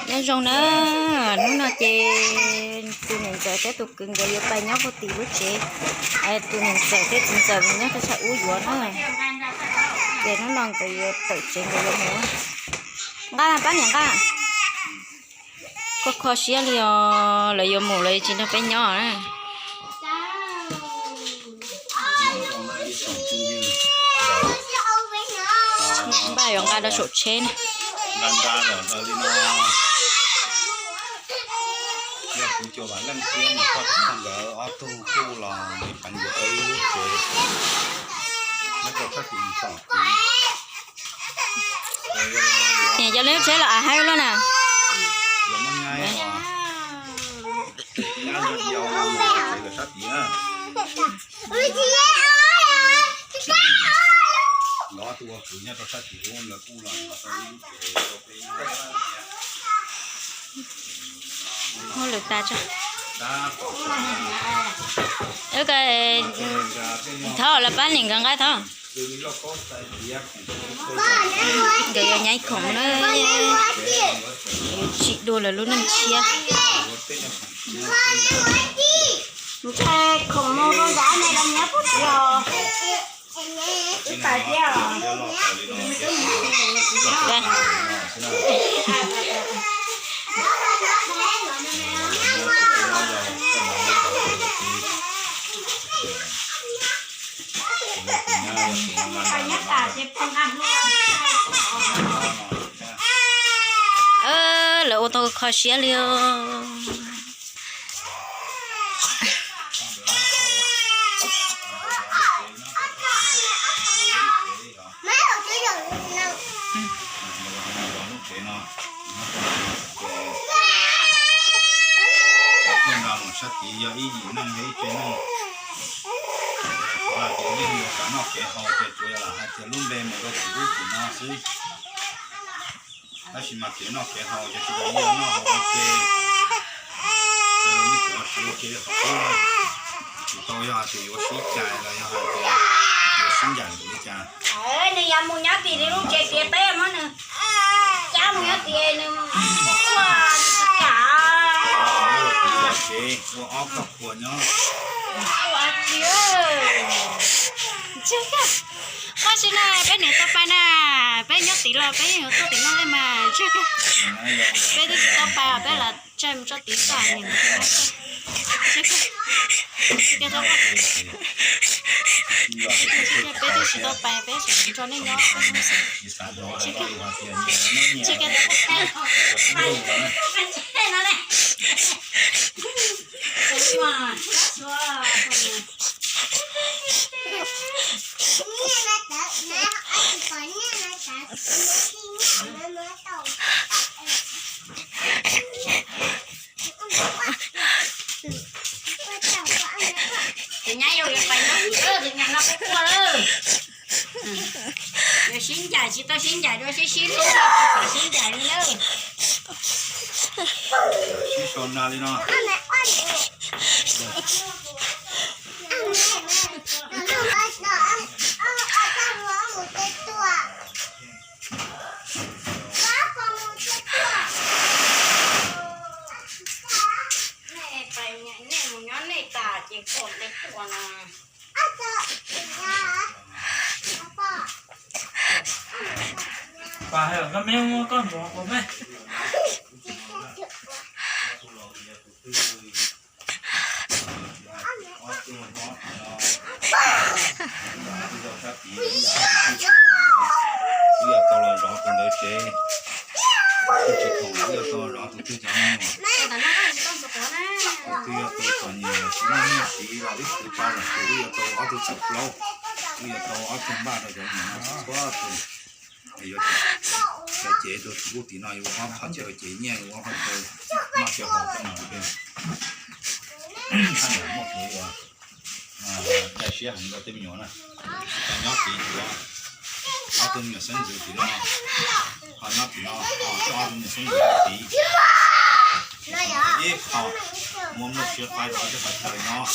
Nyob zoo na, hnub no ces tus niam ntxawm thiab tus kwv nkawd yuav pais nyob puag tim lub tsev. Tus niam ntxawm thiab txiv ntxawm nyob rau sab ub yuav na. Ces hnub no nkawd yuav tawm tsev nkawd yuav mus. Nqa pab niam nqa. Kho kho siab li os, lawv yuav mus lawv tsis nrog peb nyob na. Npaj yuav nqa rau saum tsheb na. Yog li lub tsheb los av haib lub na. Muab lwm tas tso. Thov lawv pab niam nkawd nqa thov. Nkawd yuav nyaib khoom na, yuav tsim dua lawv lub neej tshiab. Ntshai khoom mus rau nrad ne los nyob puag tim os. Lawv ua tau kho siab li os. Sab tid yog ib yim neeg yog ib tsev neeg, ces yeej yuav kam noj kev haus, ces tsuas yog lam hais tias lub npe mus rau tim ub tim no xwb. Tab sis mas kev noj kev haus ces tsis tau noj haus ua ke, ces yeej tsuas siv ua ke qhov qub na. Tsis tau yog hais tias yuav sib cais los yog hais tias yuav sib ncaim npaum li cas. Nws yuav mus nyob tim nws lub tsev tias peb muab nws cab mus nyob tim nws ua tsis kam. Ua ob koj khuas nyob. Tab sis na peb niam tau pais na, peb nyob tid los peb yeej yuav tuaj tim no li mas. Peb twb tsis tau pais, peb los tsaig mus tso tid tso niam. Peb twb tsis tau pais, peb tseem tso nej nyob. Ces nyab yau yuav pais nyob tim, tus nyab no kuj quaj lawm. Yuav sib ncaim tsis tau sib ncaim dua, sib sib hlub tsis tau sib ncaim li lawm. Sib sau na li no. Nej mus nyob nej tas ces koj teb tuaj no. Pas hais koj me ua koj nrov ua me. Wb yog tau los zov tus ntawd tsev, tus tsis khoom wb yog tau los zov tus twg cov me nyuam. Tus twg yog tus txom nyem siv noj nyiaj siv los wb khwv tsa los tus wb yog tau ob tug txawm plaub, wb yog tau ob tug npaj rau cov me nyuam no txhua tus. Yuav cov cev rau tim ub tim no yuav ua ob qho chaw cev nyiaj yuav ua ob qho chaw noj chaw haus tej no. Muaj tus uas dai siab heev rau tej me nyuam na, nyob tid yuav ob tug me nyuam xeeb ntxwv tim no, ho nyob tim no ho coj ob tug me nyuam xeeb ntxwv tid. Ib qho muaj lub siab faib rau tej qhov chaw nyob.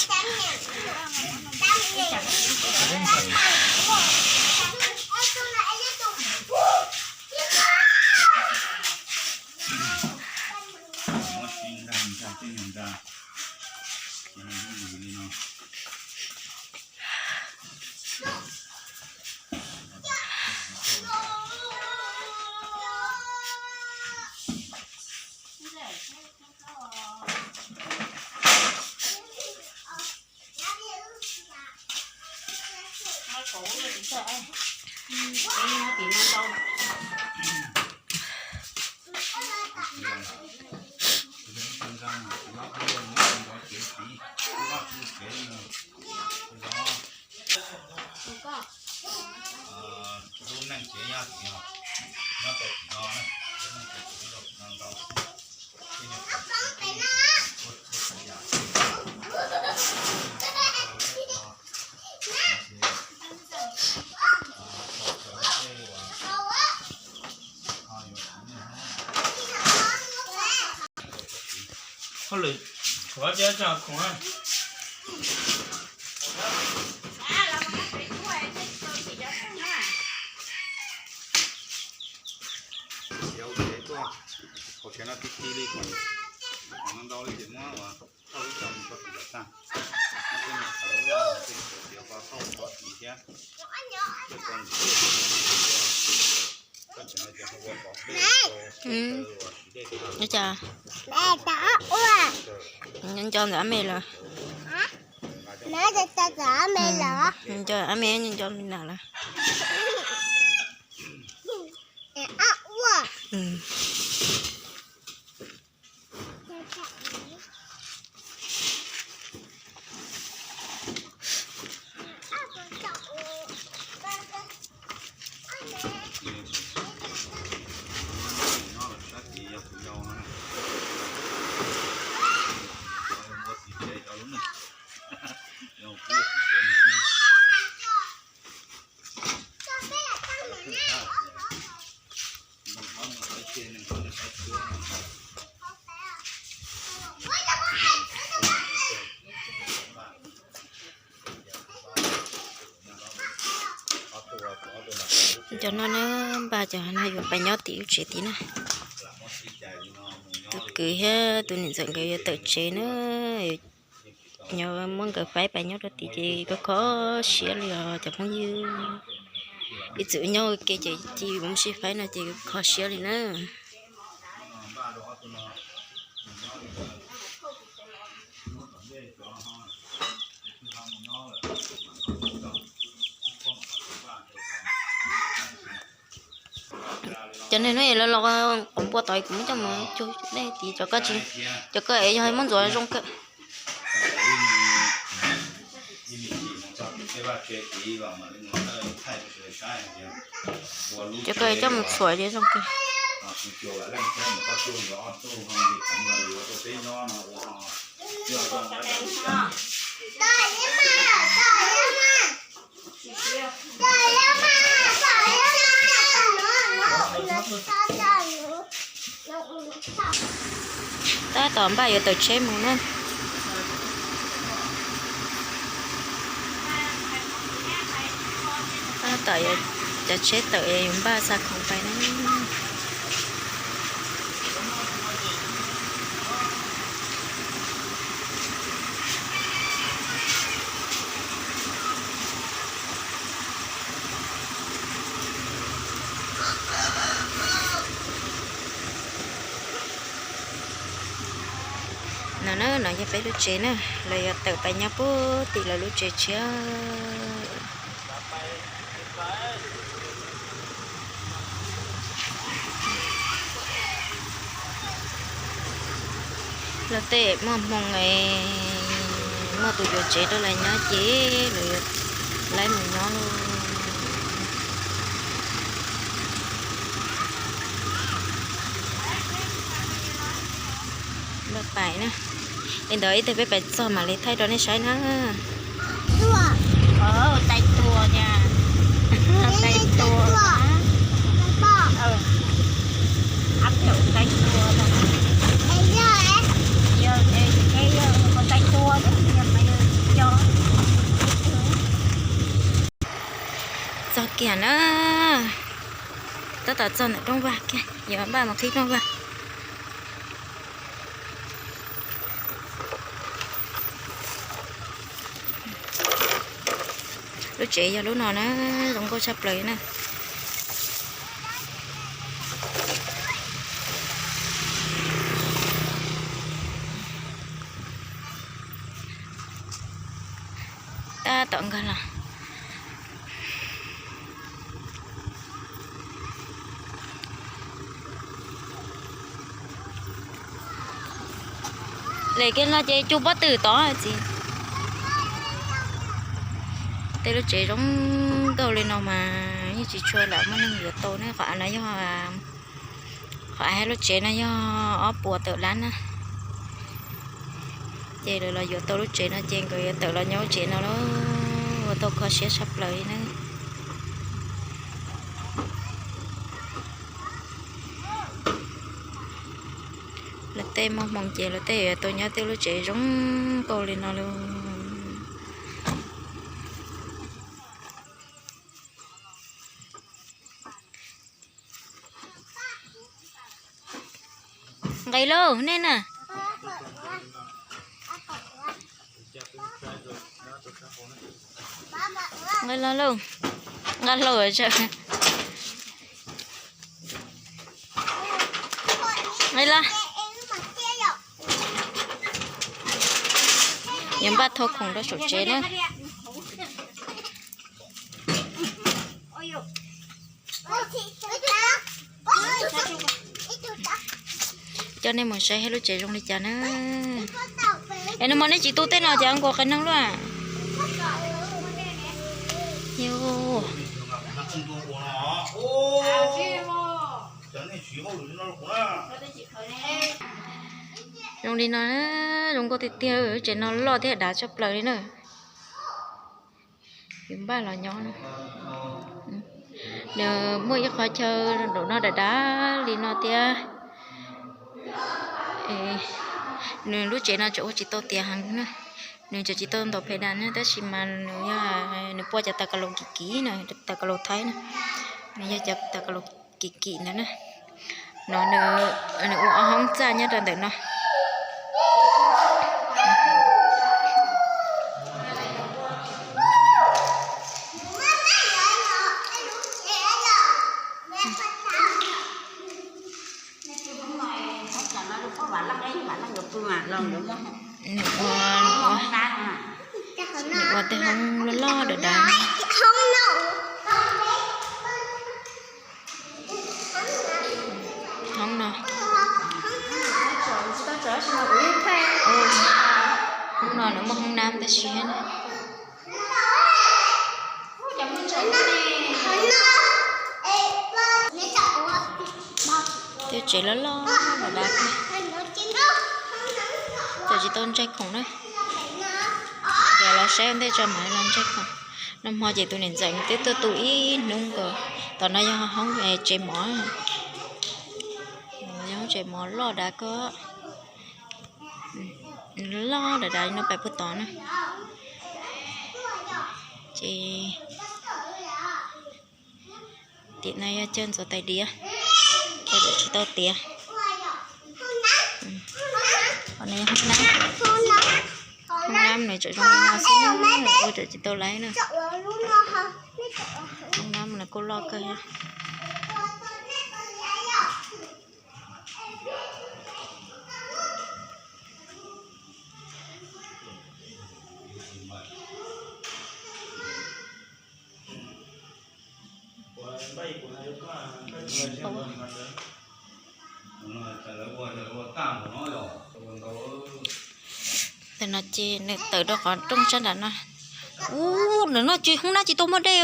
Hauj lwm tshuav tias tsam khoom. Hauv tsev no tib tib li khoom, khoom ntau li ces muab ua thauj ib co mus rau tim lawv tag. Muab tej mus thawv tej mus tiav ko thauj mus rau tim thiab. Tej ko mus tiav ko mus tiav ko. Ua cas? Nco nco ntawm ab me lawm. Nco ab me nco nco me nram lawm. Cov no na, npaj cov no yuav pais nyob tim lub tsev tid na. Tus kwv thiab tus niam ntxawm nkawd yuav tawm tsev na. Nyob muab nkawd faib pais nyob rau tim ces kho kho siab li os cov phooj ywg. Ib txwm nyob ua ke ces cia mus sib faib no ces kho siab li na. Cov neeg no es lawv los quav npua tod kuv muab coj mus cug dej tid, cov ko tsis, cov ko es yog muab ntxuav zoo kawg. Cov ko es coj mus txhuam ces zoo kawg. Tab tom npaj yuav tawm tsheb mus na. Tab tom cov tsheb tawm yuav npaj xa khoom pais na. No na, no yog peb lub tsev na, lawv yuav tawm pais nyob puag tim lawv lub tsev tshiab. Luag tej muaj hmoo, muaj tus yuav tsev rau lawv nyob ces lawv yuav laib mus nyob lauj. Lawv pais na, li ntawd ib tag peb pais txog mam li thaij rau nej saib na. Tais tua, tais tua, tais tua, tais tua. Txog kiag na, tab tom txog ntawm rooj vag kiag, yuav npaj mus qhib rooj vag. Lub tsev yog lub no na, zoo nkauj tshaj plaws na. Tab tom nkag los. Lem kiag no ces cug pob tw tod txiv. Tej lub tsev zoo nkauj li no mas yeej tsis tshua lam muaj neeg yuav tau ne. Qhov av no yog, qhov av lub tsev no yog ob puas tawm lab na. Ces lawv los yuav tau lub tsev no ces nkawd yuav tawm los nyob lub tsev no lauj. Ua tau kho siab tshaj plaws li na. Lawv tej muaj hmoo ces lawv tej yuav tau nyob tej lub tsev zoo nkauj li no lauj. Nqis lauj nej na. Nqis los lauj. Nqa hlau. Nqis los. Yuav npaj thau khoom rau saum tsev na. Coj nej mus saib lub tsev zoo li cas na. Es nag hmo nej tsis tu tej no ces nkaus qis neeg luaj. Zoo li no, zoo nkauj tiag tiag, tsev no loj thiab dav tshaj plaws li na. Yuav npaj los nyob. Nws muaj ib qhov chaw nraum no dav dav li no thiab. Nws lub tsev no tseem ua tsis tau tiav heev na. Nws tseem tsis tau ntaus phe das na, tab sis mas nws yog, nws pua cov tas ka laus kim kim na, tas ka laus Thaib na. Nws yog cov tas ka laus kim kim ntawd na. No nws ua ob hoob txaj nyob rau ntawm no. Nws ua, nws ua tej hoob loj loj dav dav. Hoob no, hoob no nws muaj hoob nab tab sis. Tej tsev loj loj dav dav. Cov tsis tau ntsaig khoom na. Ces los saib ua ntej tso mam los ntsaig khoom. Nag hmo ces tus niam ntxawm nws twb tuaj tu ib hnub nkaus. Tom no yog hoob tsev mov. Yog hoob tsev mov loj dav koj. Loj dav dav li no pais puag tod na. Ces tim no yog chaw ntxuav tais diav, ua tsis tau tiav. Qhov no yog hoob nab, hoob nab nws tseem zoo li no xwb, ua tseem tsis tau laiv na. Hoob nab nws kuj loj kawg. Ntawm no ces nws tawm rau qhov rooj sab nram no. Ub, ntawm no ces hoob nab tsis tau muaj dej.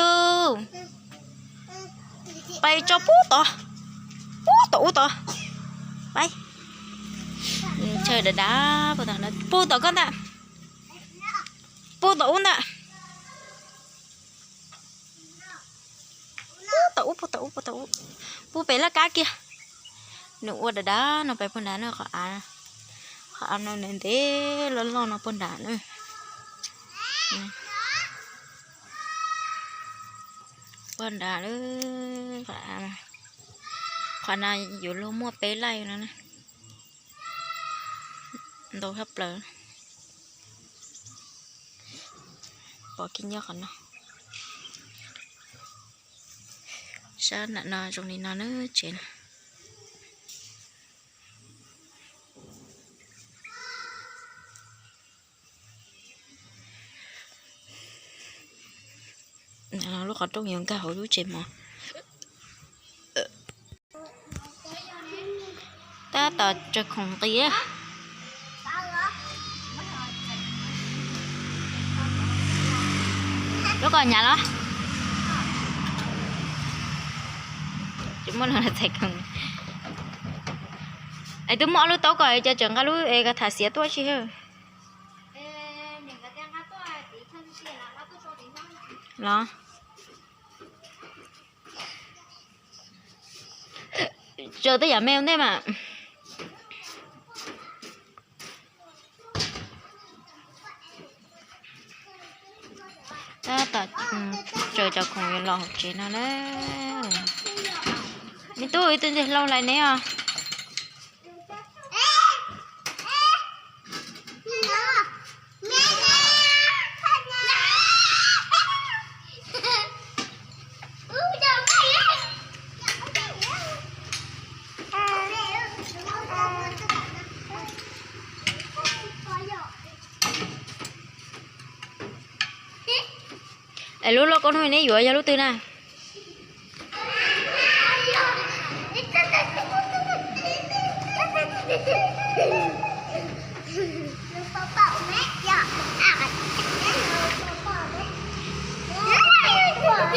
Pais tso pub tod, pub tom ub tod. Pais, chaw dav dav, pub tom koj ntag, pub tom ub ntag. Pub tom ub, pub tom ub, pub tom ub, pub pem laj kab kiag. Nws ua dav dav no pais puag nrad na, qhov av, qhov av no nws ntev loj loj no puag nrad na. Puag nrad, qhov no yuav luag muaj peb laij no na. Ntau tshaj plaws. Pom kiag nyob qhov no. Sab nram no zoo li no na tsev na. Lub qhov rooj yuav nkag hauv lub tsev mov. Tab tom tsaws khoom nqis. Lub ko hnyav los? Tsis muaj leej twg txhais khoom. Es twb muaj ob lub taub ko, cas tseem nqa lub es ko tham xiav tuaj tsis los? Tsaws tej yam me ua ntej mas. Tab tom tsaws cov khoom yuav los hauv tsev no na. Me tub, ib tug ntxhais hlau hlais neb os. Es lub lauj kaub hnub neb yuav yog lub twg na?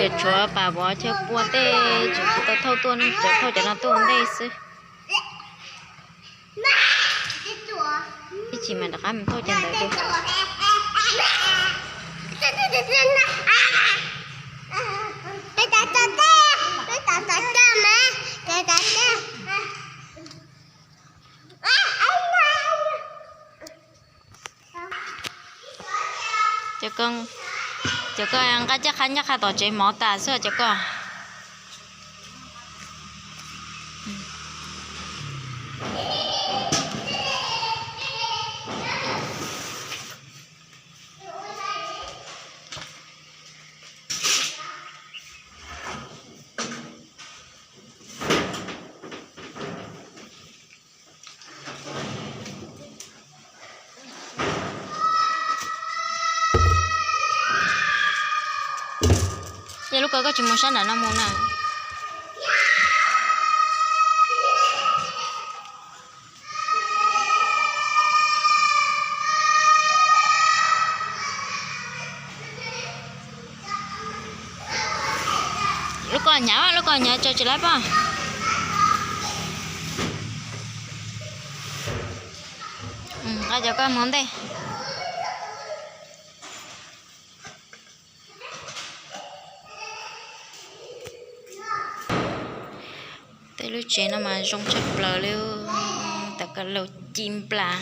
Ces tshuav pas vov chaw pua tej tsis tau thauj tuaj ne, tsuas thauj cov no tuaj ua ntej xwb. Ib chim mas rov qab mus thauj cov ntawd dua. Cov ko nqa caj qha ncaj qha tom tsev mov tas xwb cov ko. Ces lub ko koj tsis mus sab nram no mus na. Lub ko hnyav, lub ko hnyav tsaws tsis laib pob. Nqa cov ko mus ntej. Tej lub tsev no mas zoo tshaj plaws li, tam ka laus ci nplas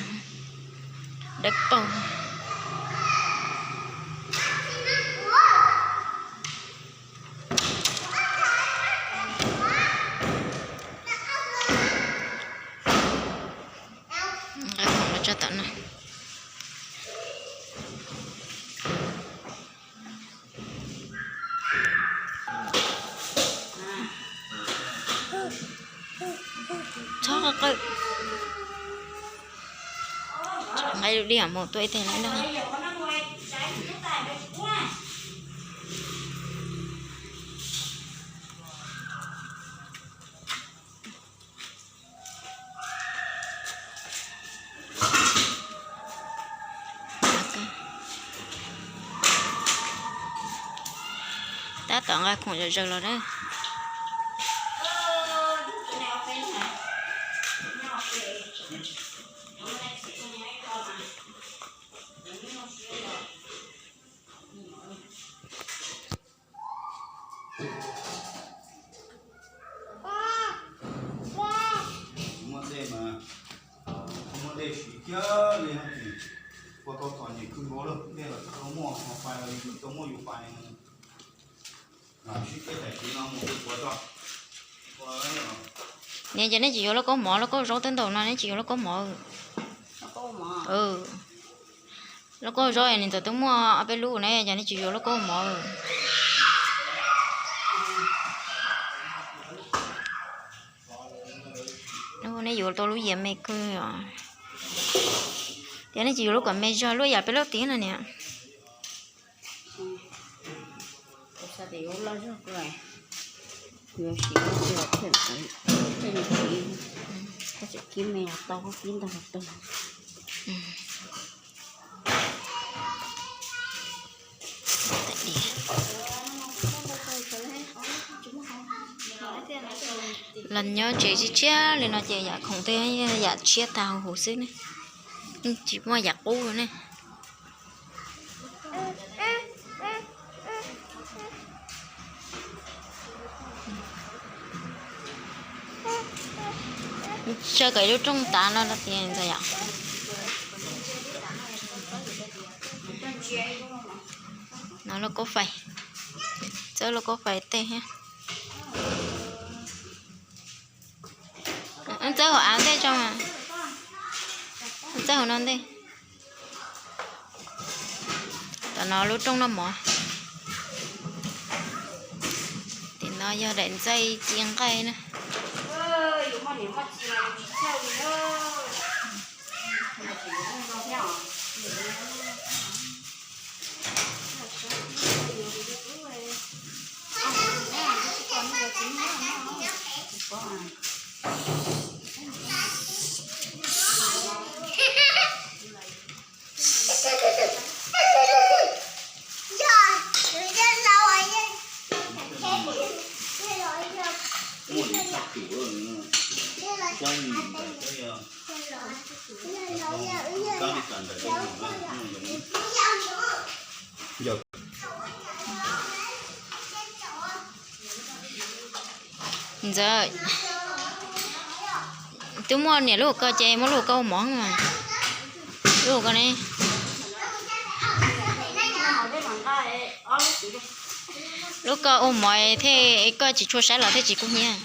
dawb paug. Nqa khoom los tso tom no. Txhob qw, nqa ib lub diam mus tuaj ib teg lawm ntag. Tab tom nqa khoom zom zaws los na. Muaj dej mas, muaj dej siv kiag li, kua tau tom nyem khwb vauv lawm, dej los tsis tau muaj, pais los tsis tau muaj yus pais. Neb ces neb tsis yuav lauj kaub mov, lauj kaub zaub twb ntau no neb tsis yuav lauj kaub mov. Lauj kaub zaub nws ntxawm twb muaj ob peb lub ne, ces neb tsis yuav lauj kaub mov. Nej yuav tau lub yias me kawg os. Tias nej tsis yuav lub kom me zog, lub yam peb lub tid no niam. Los nyob tsev tshiab tshiab li no ces yam khoom twg yam tshiab tag huv huv xwb ne, tsis muaj yam qub ne. Tso kom lub rooj tav no tias ntxawm yom. No lub kaub fais, txawb lub kaub fais tej thiab. Txawb hauv av ntej tso, txawb hauv no ntej. Tom no lub rooj noj mov. Tim no yog daim ntxaij ci nqaij na. Ntxawm, twb muaj niam lub hauv ko ces muab lub hauv ko ua mov mas. Lub hauv ko ne, lub ko ua mov thiaj koj tsis tshua saib los thiaj tsis kub hnyiab.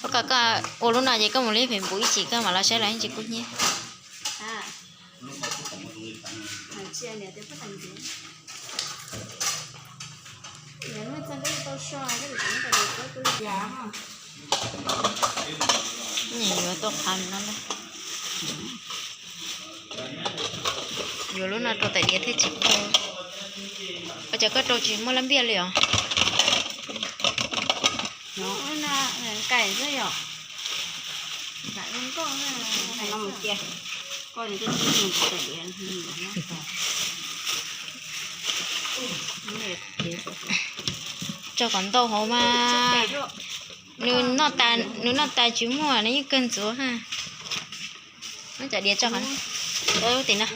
Koj, koj ua lub no ces koj mus li Facebook ib chim koj mam los saib los yeej tsis kub hnyiab. Yuav tuaj qhav no ntag. Yuav lub no rau tais diav thiaj tsis kub. Ua cas koj rau tsis muaj lab npiaj li os? Tso kom ntau hauv mas. Nws noj tas, nws noj tas tsis muaj, nws yeej kawg ntxuav ha. Muab cov diav tso qhov tim no.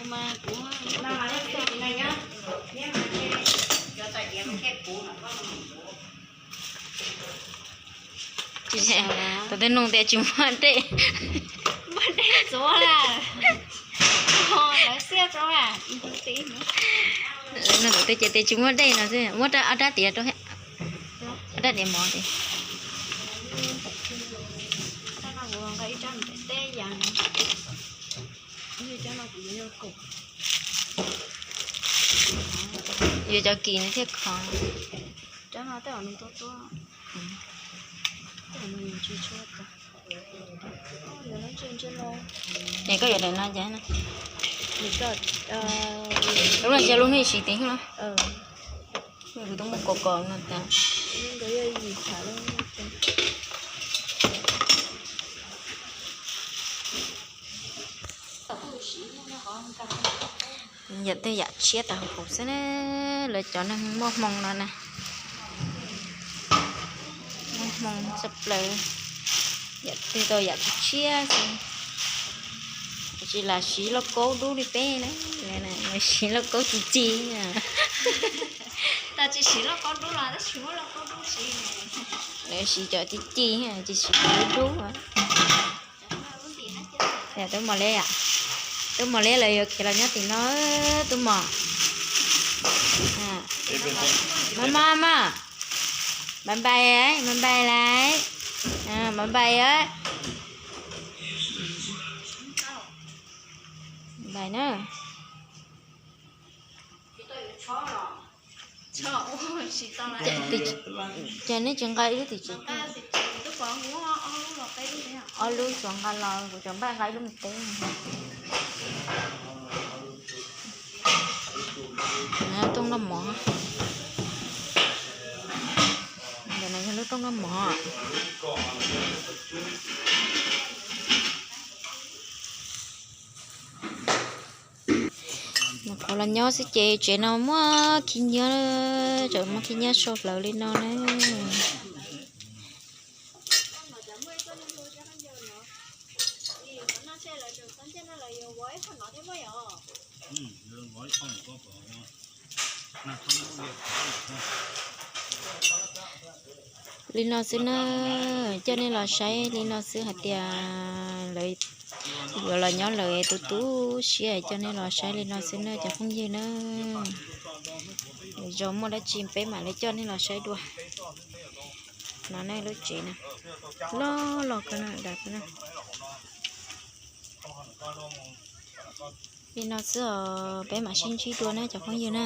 Tsis, tus twg nug tias tsis muaj dej. Muaj dej ntxuav lawm. Lawv xiab rau a. Nug tus twg ces tias tsis muaj dej no xwb, muab ob rab tiav rau, ob rab tiav mov tias. Yuav cov kis no thiaj khov. Es koj yuav daim no cas no? Lub no yog lub hnub siv tid no. Kuv twb muab kos kos no tas. Yam tej yam tshiab tas huv huv xwb na, lawv cov neeg muaj hmoo no na. Muaj hmoo tshaj plaws, yam twg tau yam tshiab xwb. Tsis lam siv lauj kaub dub li peb na, siv lauj kaub ci ci. Lawv siv cov ci ci, tsis siv cov dub dub. Tub mos liab, tub mos liab lawv yuav khiav los nyob tim no, tub mos. Maj maj maj, npais npais, npais npais, npais npais. Npais na. Ces nej tsis nqa ib lub tim tsev, ob lub tsuas nqa los kuv cov npaj nqa ib lub mus teb. Tooj noj mov, ntawm no yog lub tooj noj mov. Nyuam qhuav los nyob xwb ces tsev no muaj khib nyiab, tseem muaj khib nyiab sau hlawv li no na. Li no xwb na, coj nej los saib li no xwb hais tias lawv yuav los nyob lawm tu tu siab, coj nej los saib li no xwb na cov phooj ywg na. Lwm zaus muaj dab tsi peb mam li coj nej los saib dua. No ne lub tsev na, loj los ko na, dav ko na. Li no xwb os, peb mam sib ntsib dua na cov phooj ywg na.